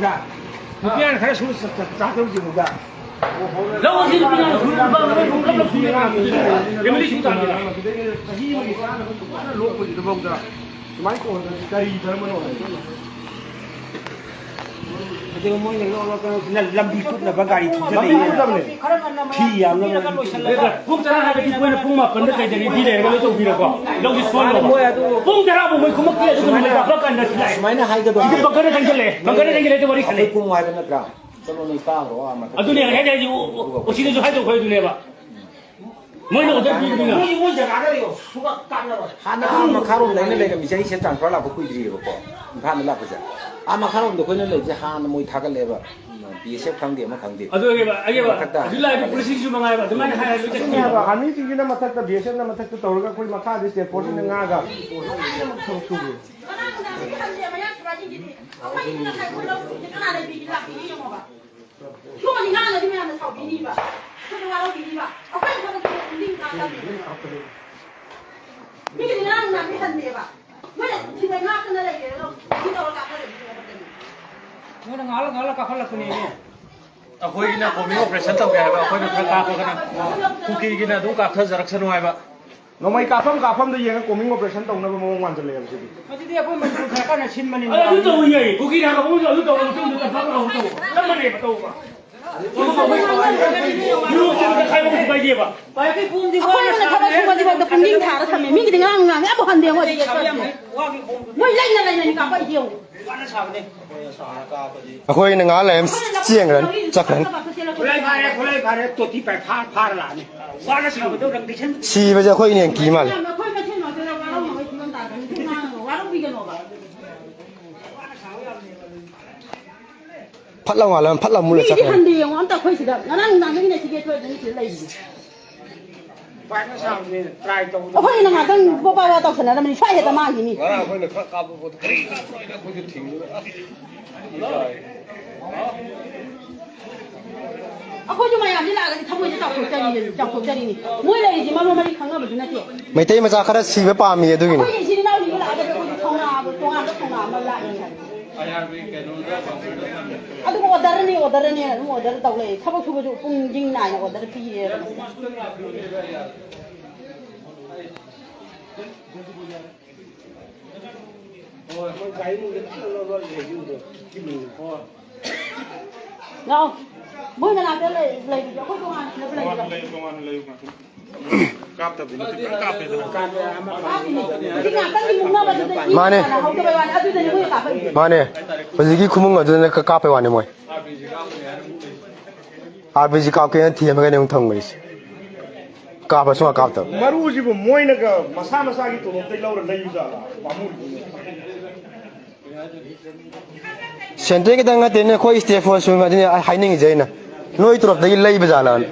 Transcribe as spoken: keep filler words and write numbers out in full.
ꯇꯧꯔꯤꯗ꯫ ꯅꯨꯄꯤ ꯑꯉꯥꯡ ꯈꯔ ꯁꯨꯔ ꯆꯥ-, ꯆꯥ-, ꯆꯥꯗꯧꯁꯤꯕꯨꯗ꯫ ꯂꯧ ꯑꯁꯤ ꯅꯨꯄꯤ ꯑꯉꯥꯡ ꯁꯨꯔ ꯅꯨꯄꯥ ꯑꯃ ꯂꯣꯏ ꯄꯨꯡꯀꯞ ꯂꯧꯁꯤꯟꯕ ꯉꯝꯃꯤ꯫ ꯐꯦꯃꯤꯂꯤ ꯁꯨ ꯇꯥꯟꯗꯅ꯫ ꯆꯍꯤ ꯑꯃꯒꯤ ꯆꯥꯅꯕ ꯐꯖꯅ ꯂꯣꯛꯄꯁꯤꯗꯐꯥꯎꯗ ꯁꯨꯃꯥꯏꯅ ꯇꯧꯍꯟꯕꯁꯤ ꯀꯔꯤ ꯙꯔꯃꯅꯣ ꯍꯥꯏꯕ? ꯑꯗꯨꯒ ꯃꯣꯏꯅ ꯂꯣꯛ ꯂꯣꯛꯇꯅ ꯂꯝꯕꯤ ꯀꯨꯠꯅꯕ ꯒꯥꯔꯤ ꯊꯧꯖꯤꯜꯂꯛꯏ꯫ ꯂꯝꯕꯤ ꯀꯨꯠꯅꯕꯅꯦ꯫ ꯐꯤ ꯌꯥꯝꯅꯕ ꯂꯝꯕꯤ ꯀꯨꯠꯅꯕ꯫ ꯄꯨꯡ ꯇꯔꯥ ꯍꯥꯏꯕꯗꯤ ꯃꯣꯏꯅ ꯄꯨꯡ ꯃꯥꯄꯟꯗ ꯀꯩꯗ ꯔꯦꯗꯤ ꯂꯩꯔꯒ ꯂꯣꯏ ꯇꯧꯕꯤꯔꯣꯀꯣ꯫ ꯂꯧꯁꯤ ꯁꯣꯏꯔꯣ꯫ ꯃꯣꯏ ꯑꯗꯨ ꯄꯨꯡ ꯇꯔꯥ ꯐꯥꯎ ꯃꯣꯏ ꯈꯨꯃꯛꯇꯦ ꯑꯗꯨꯒ ꯅꯨꯃꯤꯠ ꯀꯥꯞꯂꯛ ꯀꯥꯟꯗ ꯁꯤ ꯂꯥꯛꯑꯦ꯫ ꯁꯨꯃꯥꯏꯅ ꯍꯥꯏꯒꯗꯕꯅꯦ꯫ ꯁꯤꯗ ꯕꯪꯀꯔꯗ ꯆꯪꯁꯤꯜꯂꯛꯑꯦ꯫ ꯕꯪꯀꯔꯗ ꯆꯪꯁꯤꯜꯂꯛꯑꯦ ꯑꯗꯨ ꯋꯥꯔꯤ ꯁꯥꯟꯅꯩ꯫ ꯑꯩꯈꯣꯏ ꯄꯨꯡ ꯍꯥꯏꯕ ꯅꯠꯇ꯭ꯔꯥ? ꯆꯠꯂꯣ ꯅꯣꯏ ꯀꯥꯈ꯭ꯔꯣ ꯑꯥ ꯃꯊꯛꯇ꯫ ꯑꯗꯨꯅꯦ ꯑꯩ ꯍꯥꯏꯁꯦ, ꯍꯥꯏꯁꯦ, ꯑꯣ-, ꯑꯣ-, ꯑꯣ ꯁꯤꯗꯁꯨ ꯍꯥꯏꯗꯣꯛꯈ꯭ꯔꯦ ꯑꯗꯨꯅꯦꯕ꯫ ꯃꯣꯏꯅ ꯑꯣꯔꯗꯔ ꯄꯤꯕꯅꯤꯅ꯫ ꯃꯣꯏ, ꯃꯣꯏ ꯖꯒꯥꯗ ꯂꯩꯌꯣ꯫ ꯁꯨꯡꯀꯥ ꯀꯥꯞꯅꯔꯣꯏ꯫ ꯍꯥꯟꯅ ꯑꯥ ꯃꯈꯥꯔꯣꯝꯗ ꯑꯩꯅ ꯂꯩꯔꯝꯃꯤꯁꯦ, ꯑꯩ ꯁꯤꯗ ꯇ꯭ꯔꯥꯟꯁꯐꯔ ꯂꯥꯛꯄ ꯀꯨꯏꯗ꯭ꯔꯤꯑꯕꯀꯣ, ꯏꯝꯐꯥꯜꯗ ꯂꯥꯛꯄꯁꯦ꯫ ꯑꯥ ꯃꯈꯥꯔꯣꯝꯗ ꯑꯩꯈꯣꯏꯅ ꯂꯩꯕꯁꯦ ꯍꯥꯟꯅ ꯃꯣꯏ ꯊꯥꯒꯠꯂꯦꯕ, ꯕꯤ ꯑꯦꯁ ꯑꯦꯐ ꯈꯪꯗꯦ, ꯑꯃ ꯈꯪꯗꯦ꯫ ꯑꯗꯨ ꯑꯣꯏꯒꯦꯕ, ꯑꯩꯒꯦꯕ, ꯃꯊꯛꯇ ꯍꯧꯖꯤꯛ ꯂꯥꯛꯏꯕ ꯍꯥꯏꯒꯠꯂꯦ꯫ ꯄꯨꯂꯤꯁꯁꯤꯡꯁꯨ ꯃꯉꯥꯏꯕ, ꯑꯗꯨꯃꯥꯏꯅ ꯍꯥꯏꯔ ꯂꯣꯏ ꯑꯗꯨꯅꯦ ꯆꯠꯈꯤꯅꯦꯕ꯫ ꯍꯥꯏꯕ, ꯑꯥꯔꯃꯤꯁꯤꯡꯁꯤꯅ ꯃꯊꯛꯇ, ꯕꯤ ꯑꯦꯁ ꯑꯦꯐꯅ ꯃꯊꯛꯇ ꯇꯧꯔꯒ ꯑꯩꯈꯣꯏ ꯃꯈꯥꯗ ꯁ꯭ꯇꯦꯠ ꯐꯣꯔꯁꯁꯤꯡꯅ ꯉꯥꯛꯑꯒ ꯂꯣꯏꯅꯃꯛ ꯊꯕꯛ ꯁꯨꯕ꯫ ꯀꯅꯥꯅ ꯉꯁꯤ ꯍꯟꯗꯦ ꯃꯌꯥꯡ ꯁꯤꯐꯥꯏꯁꯤꯡꯁꯤꯗꯤ? ꯑꯩꯈꯣꯏ ꯉꯁꯥꯏ ꯑꯩꯈꯣꯏ ꯂꯧ ꯎꯕꯁꯦ ꯀꯅꯥ ꯂꯩꯕꯤꯒꯦ? ꯂꯥꯛꯄꯤꯒꯦ ꯌꯦꯡꯉꯣꯕ꯫ ꯁꯤꯒꯨꯝꯕꯁꯤ ꯉꯥꯡꯉꯗꯤ ꯃꯌꯥꯝꯅ ꯁꯥꯎꯕꯤꯅꯤꯕ꯫ ꯑꯩꯈꯣꯏꯗ ꯋꯥꯔꯧꯕꯤꯅꯤꯕ꯫ ꯑꯩꯈꯣꯏꯅ ꯊꯕꯛꯁꯦ ꯄꯨꯛꯅꯤꯡ ꯆꯥꯡꯗꯕꯅꯦ꯫ ꯃꯤꯒꯤꯗꯤ ꯉꯔꯥꯡ ꯅꯨꯡꯗꯥꯡꯗꯤ ꯍꯟꯗꯦꯕ꯫ ꯃꯣꯏꯅ ꯁꯤꯗ ꯉꯥꯛꯇꯅ ꯂꯩꯔꯦ꯫ ꯁꯤ ꯇꯧꯔ ꯀꯥꯞꯅꯔꯦ꯫ ꯃꯣꯏꯅ ꯉꯥꯜꯂ ꯉꯥꯜꯂ ꯀꯥꯈꯠꯂꯛꯄꯅꯦꯃꯤ꯫ ꯑꯩꯈꯣꯏꯒꯤꯅ ꯀꯣꯝꯕꯤꯡ ꯑꯣꯄꯔꯦꯁꯟ ꯇꯧꯒꯦ ꯍꯥꯏꯕ, ꯑꯩꯈꯣꯏꯅ ꯈꯔ ꯀꯥꯞꯄꯒꯅ ꯀꯨꯀꯤꯒꯤꯅ ꯑꯗꯨꯝ ꯀꯥꯞꯊꯖꯔꯛꯁꯅꯨ ꯍꯥꯏꯕ꯫ ꯅꯣꯡꯃꯩ ꯀꯥꯞꯐꯝ ꯀꯥꯞꯐꯝꯗ ꯌꯦꯡꯉ ꯀꯣꯝꯕꯤꯡ ꯑꯣꯄꯔꯦꯁꯟ ꯇꯧꯅꯕ ꯃꯑꯣꯡ ꯃꯥꯟꯁꯤꯜꯂꯛꯑꯦꯕ ꯁꯤꯗꯤ꯫ ꯃꯁꯤꯗꯤ ꯑꯩꯈꯣꯏ ꯃꯅꯤꯄꯨꯔ ꯁꯔꯀꯥꯔꯅ ꯁꯤꯟꯕꯅꯤ꯫ ꯑꯗꯨ, ꯑꯗꯨ ꯇꯧꯕ ꯌꯥꯏ꯫ ꯀꯨꯀꯤ ꯊꯥꯡꯒꯠꯄ ꯃꯣꯏꯁꯨ ꯑꯗꯨ ꯇꯧꯕ ꯃꯇꯨꯡꯗ ꯇꯝꯄꯥꯛ ꯂꯥꯎꯕ ꯇꯧꯕ ꯆꯞ ꯃꯥꯟꯅꯩꯕ ꯇꯧꯕ꯫ ꯒ꯭ꯔꯨꯞ ꯑꯃꯗ ꯈꯥꯏꯕ ꯀꯩꯁꯨ ꯀꯥꯏꯗꯦꯕ꯫ ꯑꯩꯈꯣꯏꯅ ꯊꯕꯛ ꯁꯨꯕꯗꯤꯐꯥꯎꯗ ꯄꯨꯛꯅꯤꯡ ꯊꯥꯔ ꯊꯝꯃꯦ꯫ ꯃꯤꯒꯤꯗꯤ ꯉꯔꯥꯡ ꯅꯨꯡꯗꯥꯡꯗꯤ ꯑꯃꯨꯛ ꯍꯟꯗꯦ ꯃꯣꯏ꯫ ꯃꯣꯏ ꯂꯩꯅ ꯂꯩꯅꯅꯤ ꯀꯥꯄꯛꯏꯁꯦ ꯌꯦꯡꯉꯨ꯫ ꯑꯩꯈꯣꯏꯅ ꯉꯥꯏꯍꯥꯛ ꯂꯩꯔ ꯆꯦꯟꯈ꯭ꯔꯅꯤ, ꯆꯠꯈ꯭ꯔꯅꯤ꯫ ꯈꯨꯠꯂꯥꯏ ꯐꯥꯔꯦ, ꯈꯨꯠꯂꯥꯏ ꯐꯥꯔꯦ, ꯇꯣꯇꯤ ꯄꯥꯏꯞ ꯐꯥꯔ ꯐꯥꯔ ꯂꯥꯛꯑꯅꯤ꯫ ꯋꯥꯅ ꯁꯥꯕꯗꯣ ꯔꯪ ꯂꯩꯁꯟ-꯫ ꯁꯤꯕꯁꯦ ꯑꯩꯈꯣꯏꯅ ꯍꯦꯟꯅ ꯀꯤ ꯃꯥꯜꯂꯦ꯫ ꯑꯩꯈꯣꯏ ꯃꯁꯦꯟ ꯉꯥꯛꯇꯅ ꯋꯥꯔꯧꯅꯕꯒꯤ ꯐꯤꯕꯝ ꯇꯥꯗꯣꯏꯅꯤ꯫ ꯋꯥꯔꯧꯕꯤꯒꯅꯣꯕ꯫ ꯐꯠ ꯂꯥꯎ ꯉꯥꯜꯂꯒ ꯐꯠ ꯂꯥꯎ ꯃꯨꯠꯂ ꯃꯤꯗꯤ ꯆꯠꯈ꯭ꯔꯦ꯫ ꯍꯟꯗꯦ ꯌꯦꯡꯉꯣ ꯑꯝꯇ ꯑꯩꯈꯣꯏ ꯁꯤꯗ꯫ ꯉꯔꯥꯡ ꯅꯨꯡꯗꯥꯡꯗꯒꯤꯅꯦ ꯁꯤꯒꯦ ꯊꯣꯏꯗꯅ ꯁꯤꯗ ꯂꯩꯔꯤꯁꯦ꯫ ꯄꯥꯏꯞꯅ ꯁꯥꯕꯅꯦ, ꯇ꯭ꯔꯥꯏ ꯇꯧꯕꯗ ꯑꯩꯈꯣꯏꯅ ꯉꯥꯛꯇꯪ ꯕꯣꯕꯥ ꯕꯣꯕꯥ ꯇꯧꯁꯟꯅꯔꯝꯃꯅꯤ, ꯁ꯭ꯋꯥꯏ ꯍꯦꯛꯇ ꯃꯥꯡꯈꯤꯅꯤ꯫ ꯉꯔꯥꯡ ꯑꯩꯈꯣꯏꯅ ꯈꯔ ꯀꯥꯞꯄ ꯄꯣꯠꯇꯣ ꯀꯔꯤ ꯀꯥꯞꯄꯅꯣ ꯍꯥꯏꯅ ꯑꯩꯈꯣꯏꯁꯨ ꯊꯤꯡꯉꯨꯔꯦ꯫ ꯑꯁ, ꯏꯀꯥꯏ꯫ ꯑꯩꯈꯣꯏꯁꯨ ꯃꯌꯥꯝꯁꯤ ꯂꯥꯛꯑꯒꯗꯤ ꯊꯃꯣꯏꯁꯦ ꯆꯥꯎꯊꯣꯛꯆꯔꯤꯅꯦ, ꯆꯥꯎꯊꯣꯛꯆꯔꯤꯅꯤ꯫ ꯃꯣꯏ ꯂꯩꯔꯤꯁꯤ ꯃꯔꯣꯟ ꯃꯔꯤ ꯈꯪꯅꯕꯁꯨ ꯅꯠꯇꯦ꯫ ꯃꯩꯇꯩ ꯃꯆꯥ ꯈꯔ ꯁꯤꯕ ꯄꯥꯝꯃꯤ ꯑꯗꯨꯒꯤꯅꯤ꯫ ꯑꯩꯈꯣꯏꯒꯤ ꯏꯆꯤꯜ ꯏꯅꯥꯎꯁꯤꯡꯁꯦ ꯂꯥꯛꯑꯒꯗꯤ ꯑꯩꯈꯣꯏꯁꯨ ꯊꯧꯅꯥ ꯑꯃ, ꯇꯣꯉꯥꯟꯕ ꯊꯧꯅꯥ ꯑꯃ ꯂꯥꯛꯏꯅꯦ ꯍꯥꯏꯕ꯫ ꯑꯗꯨꯝ ꯑꯣꯔꯗꯔꯅꯤ, ꯑꯣꯔꯗꯔꯅꯤ, ꯑꯗꯨꯝ ꯑꯣꯔꯗꯔ ꯇꯧ ꯂꯩ꯫ ꯊꯕꯛ ꯁꯨꯕꯁꯨ ꯄꯨꯡ ꯅꯤꯡ ꯅꯥꯏꯅ ꯑꯣꯔꯗꯔ ꯄꯤꯔꯦ꯫ ꯂꯥꯛꯑꯣ꯫ ꯃꯣꯏ ꯃꯅꯥꯛꯇ ꯂꯩ-, ꯂꯩꯕꯗꯣ ꯑꯩꯈꯣꯏ ꯇꯣꯉꯥꯟꯅ ꯂꯩꯕ꯭ꯔꯣ? ꯇꯣꯉꯥꯟꯅ ꯂꯩꯌꯨ, ꯇꯣꯉꯥꯟꯅ ꯂꯩꯌꯨ, ꯉꯥꯛꯇꯪ꯫ ꯀꯥꯞꯇꯕꯗꯤ ꯅꯠꯇꯦ, ꯐꯖꯅ ꯀꯥꯞꯄꯦꯗꯅ꯫ ꯀꯥꯞꯄꯤꯅꯦ꯫ ꯍꯧꯖꯤꯛ ꯉꯥꯛꯇꯪꯒꯤ ꯃꯨꯛꯅꯕꯗꯨꯗ ꯃꯥꯅꯦ꯫ ꯃꯥꯟꯅꯍꯧꯗꯕꯩ ꯋꯥꯅꯤ꯫ ꯑꯗꯨꯗꯅꯦ ꯃꯣꯏꯅ ꯀꯥꯞꯄꯛꯏꯁꯦ꯫ ꯃꯥꯅꯦ꯫ ꯍꯧꯖꯤꯛꯀꯤ ꯈꯨꯃꯨꯡ ꯑꯗꯨꯗꯅ ꯀ-, ꯀꯥꯞꯄꯩ ꯋꯥꯅꯤ ꯃꯣꯏ꯫ ꯑꯥꯔ ꯄꯤ ꯖꯤ ꯀꯥꯞꯀꯦꯅ ꯊꯦꯝꯃꯒꯅꯦ ꯑꯃꯨꯛ ꯊꯝꯈ꯭ꯔꯤꯁꯦ꯫ ꯀꯥꯞꯄ ꯁꯨꯡꯀꯥꯞ ꯀꯥꯞꯇꯕ꯫ ꯃꯔꯨꯁꯤꯕꯨ ꯃꯣꯏꯅꯒ ꯃꯁꯥ ꯃꯁꯥꯒꯤ ꯇꯣꯂꯣꯞꯇꯩ ꯂꯧꯔ ꯂꯩꯕ ꯖꯥꯠꯂ? ꯄꯥꯝꯃꯨꯏ꯫ ꯁꯦꯟꯇ꯭ꯔꯦꯜ ꯈꯤꯇꯪ ꯅꯠꯇꯦꯅꯦ, ꯑꯩꯈꯣꯏ ꯁ꯭ꯇꯦꯠ ꯐꯣꯔꯁ ꯁꯨ ꯑꯗꯨꯅꯦ ꯍꯥꯏꯅꯤꯡꯉꯤꯁꯦ ꯑꯩꯅ꯫ ꯅꯣꯏ ꯇꯣꯂꯣꯞꯇꯒꯤ ꯂꯩꯕ ꯖꯥꯠꯂꯅ꯫